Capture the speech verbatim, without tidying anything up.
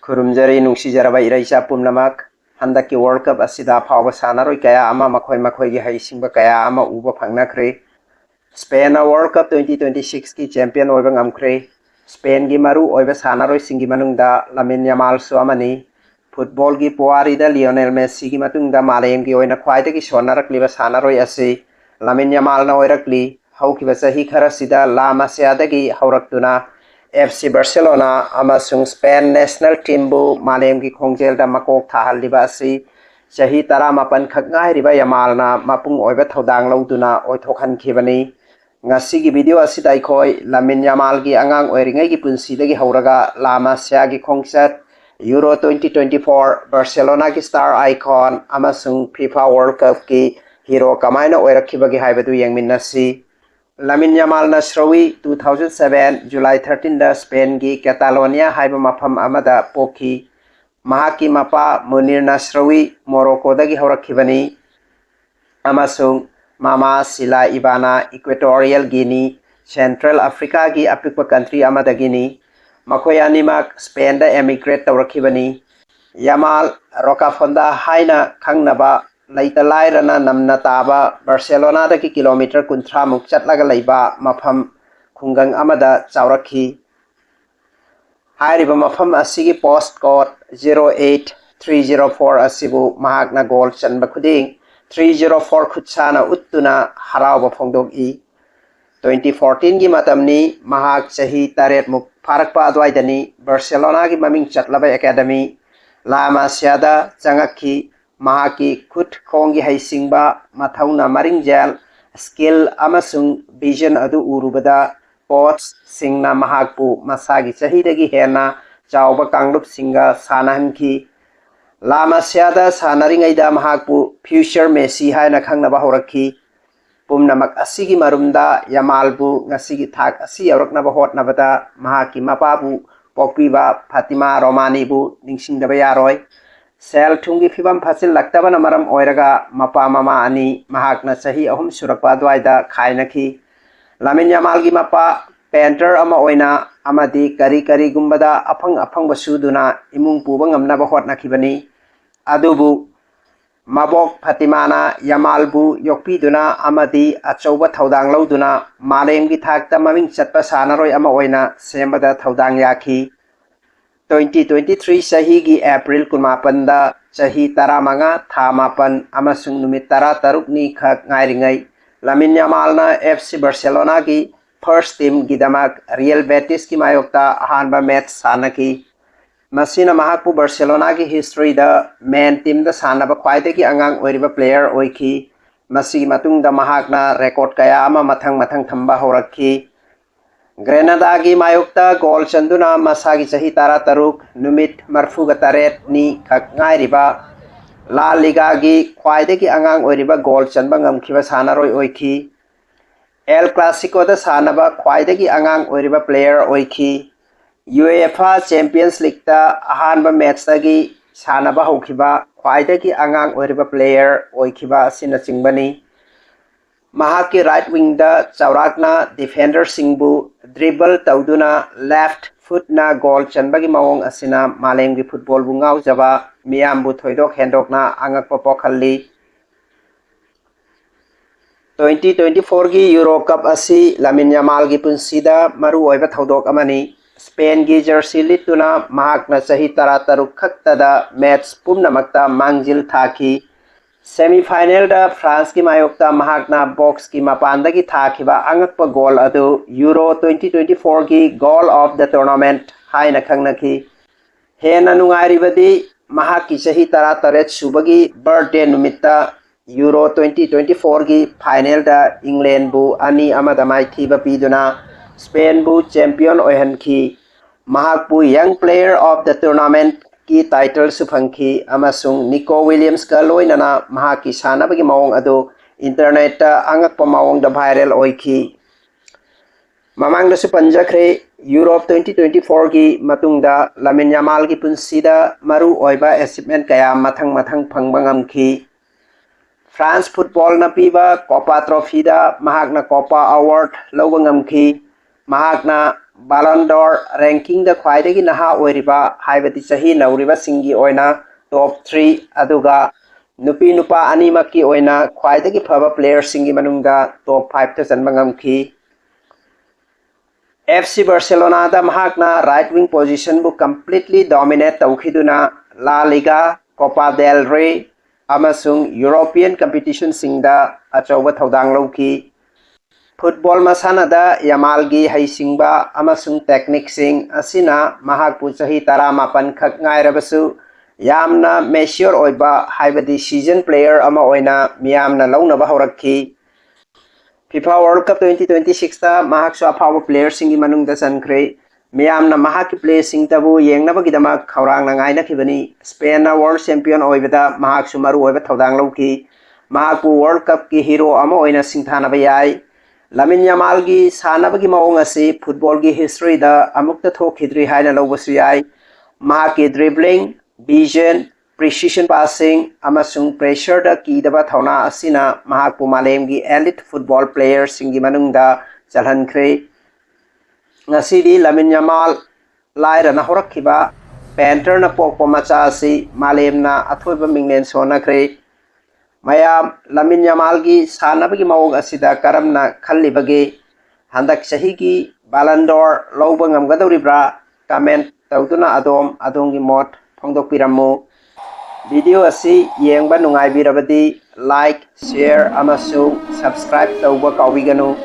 ꯈꯨꯔꯨꯝꯖꯔꯤ ꯅꯨꯡꯁꯤꯖꯔꯕ ꯏꯔꯩꯆꯥ ꯄꯨꯝꯅꯃꯛ꯫ ꯍꯟꯗꯛꯀꯤ World Cup ꯑꯁꯤꯗ ꯑꯐꯥꯎꯕ ꯁꯥꯟꯅꯔꯣꯏ ꯀꯌꯥ ꯑꯃ ꯃꯈꯣꯏ ꯃꯈꯣꯏꯒꯤ ꯍꯩꯁꯤꯡꯕ ꯀꯌꯥ ꯑꯃ ꯎꯕ ꯐꯪꯅꯈ꯭ꯔꯦ꯫ ꯁ꯭ꯄꯦꯟꯅ World Cup twenty twenty sixꯀꯤ champion ꯑꯣꯏꯕ ꯉꯝꯈ꯭ꯔꯦ꯫ ꯁ꯭ꯄꯦꯟꯒꯤ ꯃꯔꯨ ꯑꯣꯏꯕ ꯁꯥꯟꯅꯔꯣꯏꯁꯤꯡꯒꯤ ꯃꯅꯨꯡꯗ ꯂꯥꯃꯤꯟ ꯌꯥꯃꯥꯜꯁꯨ ꯑꯃꯅꯤ꯫ ꯐꯨꯠꯕꯣꯜꯒꯤ ꯄꯨꯋꯥꯔꯤꯗ ꯂꯤꯑꯣꯅꯦꯜ ꯃꯦꯁꯤꯒꯤ ꯃꯇꯨꯡꯗ ꯃꯥꯂꯦꯝꯒꯤ ꯑꯣꯏꯅ ꯈ꯭ꯋꯥꯏꯗꯒꯤ ꯁꯣꯟꯅꯔꯛꯂꯤꯕ ꯁꯥꯟꯅꯔꯣꯏ ꯑꯁꯤ ꯂꯥꯃꯤꯟ ꯌꯥꯃꯥꯜꯅ ꯑꯣꯏꯔꯛꯂꯤ꯫ ꯍꯧꯈꯤꯕ ꯆꯍꯤ ꯈꯔꯁꯤꯗ ꯂꯥ ꯃꯁꯤꯌꯥꯗꯒꯤ ꯍꯧꯔꯛꯇꯨꯅ F C Barcelona ꯑꯃꯁꯨꯡ Spain national teamꯕꯨ ꯃꯥꯂꯦꯝꯒꯤ ꯈꯣꯡꯖꯦꯜꯗ ꯃꯀꯣꯛ ꯊꯥꯍꯜꯂꯤꯕ ꯑꯁꯤ ꯆꯍꯤ ꯇꯔꯥꯃꯥꯄꯟ ꯈꯛ ꯉꯥꯏꯔꯤꯕ ꯌꯥꯃꯥꯜꯅ ꯃꯄꯨꯡ ꯑꯣꯏꯕ ꯊꯧꯗꯥꯡ ꯂꯧꯗꯨꯅ ꯑꯣꯏꯊꯣꯛꯍꯟꯈꯤꯕꯅꯤ꯫ ꯉꯁꯤꯒꯤ video ꯑꯁꯤꯗ ꯑꯩꯈꯣꯏ ꯂꯥꯃꯤꯟ ꯌꯥꯃꯥꯜꯒꯤ ꯑꯉꯥꯡ ꯑꯣꯏꯔꯤꯉꯩꯒꯤ ꯄꯨꯟꯁꯤꯗꯒꯤ ꯍꯧꯔꯒ ꯂꯥ ꯃꯁꯤꯌꯥꯒꯤ ꯈꯣꯡꯆꯠ, Euro twenty twenty four, Barcelonaꯒꯤ star icon ꯑꯃꯁꯨꯡ FIFA World Cupꯀꯤ hero ꯀꯃꯥꯏꯅ ꯑꯣꯏꯔꯛꯈꯤꯕꯒꯦ ꯍꯥꯏꯕꯗꯨ ꯌꯦꯡꯃꯤꯟꯅꯁꯤ꯫ ꯂꯥꯃꯤꯟ ꯌꯥꯃꯥꯜ ꯅꯁ꯭ꯔꯥꯎꯏ two thousand seven July thirteenꯗ ꯁ꯭ꯄꯦꯟꯒꯤ ꯀꯦꯇꯥꯂꯣꯅꯤꯌꯥ ꯍꯥꯏꯕ ꯃꯐꯝ ꯑꯃꯗ ꯄꯣꯛꯈꯤ꯫ ꯃꯍꯥꯛꯀꯤ ꯃꯄꯥ ꯃꯨꯅꯤꯔ ꯅꯁ꯭ꯔꯥꯎꯏ ꯃꯣꯔꯣꯀꯣꯗꯒꯤ ꯍꯧꯔꯛꯈꯤꯕꯅꯤ ꯑꯃꯁꯨꯡ ꯃꯃꯥ ꯁꯤꯂꯥ ꯏꯕꯥꯅꯥ Equatorial Guinea, Central Africaꯒꯤ ꯑꯄꯤꯛꯄ country ꯑꯃꯗꯒꯤꯅꯤ꯫ ꯃꯈꯣꯏ ꯑꯅꯤꯃꯛ ꯁ꯭ꯄꯦꯟꯗ emigrate ꯇꯧꯔꯛꯈꯤꯕꯅꯤ꯫ ꯌꯥꯃꯥꯜ ꯔꯣꯀꯥꯐꯣꯟꯗꯥ ꯍꯥꯏꯅ ꯈꯪꯅꯕ ꯂꯩꯇ ꯂꯥꯏꯔꯅ ꯅꯝꯅ ꯇꯥꯕ ꯕꯥꯔꯁꯦꯂꯣꯅꯥꯗꯒꯤ ꯀꯤꯂꯣꯃꯤꯇꯔ ꯀꯨꯟꯊ꯭ꯔꯥꯃꯨꯛ ꯆꯠꯂꯒ ꯂꯩꯕ ꯃꯐꯝ ꯈꯨꯡꯒꯪ ꯑꯃꯗ ꯆꯥꯎꯔꯛꯈꯤ꯫ ꯍꯥꯏꯔꯤꯕ ꯃꯐꯝ ꯑꯁꯤꯒꯤ post code zero eight three zero four ꯑꯁꯤꯕꯨ ꯃꯍꯥꯛꯅ goal ꯆꯟꯕ ꯈꯨꯗꯤꯡ three zero four ꯈꯨꯠꯁꯥꯅ ꯎꯠꯇꯨꯅ ꯍꯔꯥꯎꯕ ꯐꯣꯡꯗꯣꯛꯏ꯫ Twenty fourteenꯒꯤ ꯃꯇꯝꯅꯤ, ꯃꯍꯥꯛ ꯆꯍꯤ ꯇꯔꯦꯠꯃꯨꯛ ꯐꯥꯔꯛꯄ ꯑꯗꯨꯋꯥꯏꯗꯅꯤ ꯕꯥꯔꯁꯦꯂꯣꯅꯥꯒꯤ ꯃꯃꯤꯡ ꯆꯠꯂꯕ academy ꯂꯥ ꯃꯥꯁꯤꯌꯥꯗ ꯆꯪꯉꯛꯈꯤ꯫ ꯃꯍꯥꯛꯀꯤ ꯈꯨꯠ ꯈꯣꯡꯒꯤ ꯍꯩꯁꯤꯡꯕ, ꯃꯊꯧꯅ ꯃꯔꯤꯡꯖꯦꯜ, skill ꯑꯃꯁꯨꯡ vision ꯑꯗꯨ ꯎꯔꯨꯕꯗ coachꯁꯤꯡꯅ ꯃꯍꯥꯛꯄꯨ ꯃꯁꯥꯒꯤ ꯆꯍꯤꯗꯒꯤ ꯍꯦꯟꯅ ꯆꯥꯎꯕ ꯀꯥꯡꯂꯨꯞꯁꯤꯡꯒ ꯁꯥꯟꯅꯍꯟꯈꯤ꯫ ꯂꯥ ꯃꯥꯁꯤꯌꯥꯗ ꯁꯥꯟꯅꯔꯤꯉꯩꯗ ꯃꯍꯥꯛꯄꯨ future Messi ꯍꯥꯏꯅ ꯈꯪꯅꯕ ꯍꯧꯔꯛꯈꯤ꯫ ꯄꯨꯝꯅꯃꯛ ꯑꯁꯤꯒꯤ ꯃꯔꯨꯝꯗ ꯌꯥꯃꯥꯜꯕꯨ ꯉꯁꯤꯒꯤ ꯊꯥꯛ ꯑꯁꯤ ꯌꯧꯔꯛꯅꯕ ꯍꯣꯠꯅꯕꯗ ꯃꯍꯥꯛꯀꯤ ꯃꯄꯥꯕꯨ ꯄꯣꯛꯄꯤꯕ ꯐꯥꯇꯤꯃꯥ ꯔꯣꯃꯥꯅꯤꯕꯨ ꯅꯤꯡꯁꯤꯡꯗꯕ ꯌꯥꯔꯣꯏ꯫ ꯁꯦꯜ ꯊꯨꯝꯒꯤ ꯐꯤꯕꯝ ꯐꯥꯆꯤꯜꯂꯛꯇꯕꯅ ꯃꯔꯝ ꯑꯣꯏꯔꯒ ꯃꯄꯥ ꯃꯃꯥ ꯑꯅꯤ ꯃꯍꯥꯛꯅ ꯆꯍꯤ ꯑꯍꯨꯝ ꯁꯨꯔꯛꯄ ꯑꯗꯨꯋꯥꯏꯗ ꯈꯥꯏꯅꯈꯤ꯫ ꯂꯥꯃꯤꯟ ꯌꯥꯃꯥꯜꯒꯤ ꯃꯄꯥ painter ꯑꯃ ꯑꯣꯏꯅ ꯑꯃꯗꯤ ꯀꯔꯤ ꯀꯔꯤꯒꯨꯝꯕꯗ ꯑꯐꯪ ꯑꯐꯪꯕ ꯁꯨꯗꯨꯅ ꯏꯃꯨꯡ ꯄꯨꯕ ꯉꯝꯅꯕ ꯍꯣꯠꯅꯈꯤꯕꯅꯤ꯫ ꯑꯗꯨꯕꯨ ꯃꯕꯣꯛ ꯐꯇꯤꯃꯥꯅ ꯌꯥꯃꯥꯜꯕꯨ ꯌꯣꯛꯄꯤꯗꯨꯅ ꯑꯃꯗꯤ ꯑꯆꯧꯕ ꯊꯧꯗꯥꯡ ꯂꯧꯗꯨꯅ ꯃꯥꯂꯦꯝꯒꯤ ꯊꯥꯛꯇ ꯃꯃꯤꯡ ꯆꯠꯄ ꯁꯥꯟꯅꯔꯣꯏ ꯑꯃ ꯑꯣꯏꯅ ꯁꯦꯝꯕꯗ ꯊꯧꯗꯥꯡ ꯌꯥꯈꯤ꯫ Twenty twenty three ꯆꯍꯤꯒꯤ April ꯀꯨꯟꯃꯥꯄꯟꯗ ꯆꯍꯤ ꯇꯔꯥꯃꯉꯥ, ꯊꯥ ꯃꯥꯄꯟ ꯑꯃꯁꯨꯡ ꯅꯨꯃꯤꯠ ꯇꯔꯥꯇꯔꯨꯛꯅꯤ ꯈꯛ ꯉꯥꯏꯔꯤꯉꯩ, ꯂꯥꯃꯤꯟ ꯌꯥꯃꯥꯜꯅ F C Barcelonaꯒꯤ first teamꯒꯤꯗꯃꯛ Real Betisꯀꯤ ꯃꯥꯌꯣꯛꯇ ꯑꯍꯥꯟꯕ match ꯁꯥꯟꯅꯈꯤ꯫ ꯃꯁꯤꯅ ꯃꯍꯥꯛꯄꯨ Barcelonaꯒꯤ historyꯗ main teamꯗ ꯁꯥꯟꯅꯕ ꯈ꯭ꯋꯥꯏꯗꯒꯤ ꯑꯉꯥꯡ ꯑꯣꯏꯔꯤꯕ player ꯑꯣꯏꯈꯤ꯫ ꯃꯁꯤꯒꯤ ꯃꯇꯨꯡꯗ ꯃꯍꯥꯛꯅ record ꯀꯌꯥ ꯑꯃ ꯃꯊꯪ ꯃꯊꯪ ꯊꯝꯕ ꯍꯧꯔꯛꯈꯤ꯫ Granadaꯒꯤ ꯃꯥꯌꯣꯛꯇ goal ꯆꯟꯗꯨꯅ ꯃꯁꯥꯒꯤ ꯆꯍꯤ ꯇꯔꯥꯇꯔꯨꯛ, ꯅꯨꯃꯤꯠ ꯃꯔꯤꯐꯨꯇꯔꯦꯠꯅꯤ ꯈꯛ ꯉꯥꯏꯔꯤꯕ La Ligaꯒꯤ ꯈ꯭ꯋꯥꯏꯗꯒꯤ ꯑꯉꯥꯡ ꯑꯣꯏꯔꯤꯕ goal ꯆꯟꯕ ꯉꯝꯈꯤꯕ ꯁꯥꯟꯅꯔꯣꯏ ꯑꯣꯏꯈꯤ꯫ El Clasicoꯗ ꯁꯥꯟꯅꯕ ꯈ꯭ꯋꯥꯏꯗꯒꯤ ꯑꯉꯥꯡ ꯑꯣꯏꯔꯤꯕ player ꯑꯣꯏꯈꯤ꯫ UEFA Champions Leagueꯇ ꯑꯍꯥꯟꯕ matchꯇꯒꯤ ꯁꯥꯟꯅꯕ ꯍꯧꯈꯤꯕ ꯈ꯭ꯋꯥꯏꯗꯒꯤ ꯑꯉꯥꯡ ꯑꯣꯏꯔꯤꯕ player ꯑꯣꯏꯈꯤꯕ ꯑꯁꯤꯅꯆꯤꯡꯕꯅꯤ꯫ ꯃꯍꯥꯛꯀꯤ right wingꯗ ꯆꯥꯎꯔꯥꯛꯅ defenderꯁꯤꯡꯕꯨ dribble ꯇꯧꯗꯨꯅ left footꯅ goal ꯆꯟꯕꯒꯤ ꯃꯑꯣꯡ ꯑꯁꯤꯅ ꯃꯥꯂꯦꯝꯒꯤ footballꯕꯨ ꯉꯥꯎꯖꯕ ꯃꯤꯌꯥꯝꯕꯨ ꯊꯣꯏꯗꯣꯛ ꯍꯦꯟꯗꯣꯛꯅ ꯑꯉꯛꯄ ꯄꯣꯛꯍꯜꯂꯤ꯫ Twenty twenty fourꯒꯤ Euro Cup ꯑꯁꯤ ꯂꯥꯃꯤꯟ ꯌꯥꯃꯥꯜꯒꯤ ꯄꯨꯟꯁꯤꯗ ꯃꯔꯨꯑꯣꯏꯕ ꯊꯧꯗꯣꯛ ꯑꯃꯅꯤ꯫ Spainꯒꯤ jersey ꯂꯤꯠꯇꯨꯅ ꯃꯍꯥꯛꯅ ꯆꯍꯤ ꯇꯔꯥꯇꯔꯨꯛ ꯈꯛꯇꯗ match ꯄꯨꯝꯅꯃꯛꯇ ꯃꯥꯡꯖꯤꯜ ꯊꯥꯈꯤ꯫ Semifinalꯗ Franceꯀꯤ ꯃꯥꯌꯣꯛꯇ ꯃꯍꯥꯛꯅ boxꯀꯤ ꯃꯄꯥꯟꯗꯒꯤ ꯊꯥꯈꯤꯕ ꯑꯉꯛꯄ goal ꯑꯗꯨ Euro twenty twenty fourꯒꯤ goal of the tournament ꯍꯥꯏꯅ ꯈꯪꯅꯈꯤ꯫ ꯍꯦꯟꯅ ꯅꯨꯡꯉꯥꯏꯔꯤꯕꯗꯤ ꯃꯍꯥꯛꯀꯤ ꯆꯍꯤ ꯇꯔꯥꯇꯔꯦꯠ ꯁꯨꯕꯒꯤ birthday ꯅꯨꯃꯤꯠꯇ Euro twenty twenty fourꯒꯤ finalꯗ Englandꯕꯨ ꯑꯅꯤ ꯑꯃꯗ ꯃꯥꯏꯊꯤꯕ ꯄꯤꯗꯨꯅ Spainꯕꯨ champion ꯑꯣꯏꯍꯟꯈꯤ꯫ ꯃꯍꯥꯛꯄꯨ Young Player of the Tournamentꯀꯤ titleꯁꯨ ꯐꯪꯈꯤ ꯑꯃꯁꯨꯡ Nico Williamsꯀ ꯂꯣꯏꯅꯅ ꯃꯍꯥꯛꯀꯤ ꯁꯥꯟꯅꯕꯒꯤ ꯃꯑꯣꯡ ꯑꯗꯨ internetꯇ ꯑꯉꯛꯄ ꯃꯑꯣꯡꯗ viral ꯑꯣꯏꯈꯤ꯫ ꯃꯃꯥꯡꯗꯁꯨ ꯄꯟꯖꯈ꯭ꯔꯦ, Euro twenty twenty fourꯒꯤ ꯃꯇꯨꯡꯗ ꯂꯥꯃꯤꯟ ꯌꯥꯃꯥꯜꯒꯤ ꯄꯨꯟꯁꯤꯗ ꯃꯔꯨ ꯑꯣꯏꯕ achievement ꯀꯌꯥ ꯃꯊꯪ ꯃꯊꯪ ꯐꯪꯕ ꯉꯝꯈꯤ꯫ France footballꯅ ꯄꯤꯕ Copa Trophyꯗ ꯃꯍꯥꯛꯅ Copa Award ꯂꯧꯕ ꯉꯝꯈꯤ꯫ ꯃꯍꯥꯛꯅ Ballon d'Or rankingꯗ ꯈ꯭ꯋꯥꯏꯗꯒꯤ ꯅꯍꯥ ꯑꯣꯏꯔꯤꯕ, ꯍꯥꯏꯕꯗꯤ ꯆꯍꯤ ꯅꯧꯔꯤꯕꯁꯤꯡꯒꯤ ꯑꯣꯏꯅ top three, ꯑꯗꯨꯒ ꯅꯨꯄꯤ ꯅꯨꯄꯥ ꯑꯅꯤꯃꯛꯀꯤ ꯑꯣꯏꯅ ꯈ꯭ꯋꯥꯏꯗꯒꯤ ꯐꯕ playerꯁꯤꯡꯒꯤ ꯃꯅꯨꯡꯗ top fiveꯇ ꯆꯟꯕ ꯉꯝꯈꯤ꯫ FC Barcelonaꯗ ꯃꯍꯥꯛꯅ right wing positionꯕꯨ completely dominate ꯇꯧꯈꯤꯗꯨꯅ La Liga, Copa del Rey ꯑꯃꯁꯨꯡ European competitionꯁꯤꯡꯗ ꯑꯆꯧꯕ ꯊꯧꯗꯥꯡ ꯂꯧꯈꯤ꯫ Football ꯃꯁꯥꯟꯅꯗ ꯌꯥꯃꯥꯜꯒꯤ ꯍꯩꯁꯤꯡꯕ ꯑꯃꯁꯨꯡ techniqueꯁꯤꯡ ꯑꯁꯤꯅ ꯃꯍꯥꯛꯄꯨ ꯆꯍꯤ ꯇꯔꯥꯃꯥꯄꯟ ꯈꯛ ꯉꯥꯏꯔꯕꯁꯨ ꯌꯥꯝꯅ mature ꯑꯣꯏꯕ, ꯍꯥꯏꯕꯗꯤ seasoned player ꯑꯃ ꯑꯣꯏꯅ ꯃꯤꯌꯥꯝꯅ ꯂꯧꯅꯕ ꯍꯧꯔꯛꯈꯤ꯫ FIFA World Cup twenty twenty sixꯇ ꯃꯍꯥꯛꯁꯨ ꯑꯐꯥꯎꯕ playerꯁꯤꯡꯒꯤ ꯃꯅꯨꯡꯗ ꯆꯟꯈ꯭ꯔꯦ꯫ ꯃꯤꯌꯥꯝꯅ ꯃꯍꯥꯛꯀꯤ playꯁꯤꯡꯇꯕꯨ ꯌꯦꯡꯅꯕꯒꯤꯗꯃꯛ ꯈꯧꯔꯥꯡꯅ ꯉꯥꯏꯅꯈꯤꯕꯅꯤ꯫ Spainꯅ world champion ꯑꯣꯏꯕꯗ ꯃꯍꯥꯛꯁꯨ ꯃꯔꯨꯑꯣꯏꯕ ꯊꯧꯗꯥꯡ ꯂꯧꯈꯤ꯫ ꯃꯍꯥꯛꯄꯨ World Cupꯀꯤ hero ꯑꯃ ꯑꯣꯏꯅ ꯁꯤꯡꯊꯥꯅꯕ ꯌꯥꯏ꯫ Lamine Yamalꯒꯤ ꯁꯥꯟꯅꯕꯒꯤ ꯃꯑꯣꯡ ꯑꯁꯤ footballꯒꯤ historyꯗ ꯑꯃꯨꯛꯇ ꯊꯣꯛꯈꯤꯗ꯭ꯔꯤ ꯍꯥꯏꯅ ꯂꯧꯕꯁꯨ ꯌꯥꯏ꯫ ꯃꯍꯥꯛꯀꯤ dribbling, vision, precision passing ꯑꯃꯁꯨꯡ pressureꯗ ꯀꯤꯗꯕ ꯊꯧꯅꯥ ꯑꯁꯤꯅ ꯃꯍꯥꯛꯄꯨ ꯃꯥꯂꯦꯝꯒꯤ elite football playerꯁꯤꯡꯒꯤ ꯃꯅꯨꯡꯗ ꯆꯜꯍꯟꯈ꯭ꯔꯦ꯫ ꯉꯁꯤꯗꯤ Lamine Yamal ꯂꯥꯏꯔꯅ ꯍꯧꯔꯛꯈꯤꯕ painterꯅ ꯄꯣꯛꯄ ꯃꯆꯥ ꯑꯁꯤ ꯃꯥꯂꯦꯝꯅ ꯑꯊꯣꯏꯕ ꯃꯤꯡꯂꯦꯟ ꯁꯣꯟꯅꯈ꯭ꯔꯦ꯫ ꯃꯌꯥꯝ, Lamine Yamalꯒꯤ ꯁꯥꯟꯅꯕꯒꯤ ꯃꯑꯣꯡ ꯑꯁꯤꯗ ꯀꯔꯝꯅ ꯈꯜꯂꯤꯕꯒꯦ? ꯍꯟꯗꯛ ꯆꯍꯤꯒꯤ Ballon d'Or ꯂꯧꯕ ꯉꯝꯒꯗꯧꯔꯤꯕ꯭ꯔꯥ? Comment ꯇꯧꯗꯨꯅ ꯑꯗꯣꯝ ꯑꯗꯣꯝꯒꯤ ꯃꯣꯠ ꯐꯣꯡꯗꯣꯛꯄꯤꯔꯝꯃꯨ꯫ Video ꯑꯁꯤ ꯌꯦꯡꯕ ꯅꯨꯡꯉꯥꯏꯕꯤꯔꯕꯗꯤ like, share ꯑꯃꯁꯨꯡ subscribe ꯇꯧꯕ ꯀꯥꯎꯕꯤꯒꯅꯨ꯫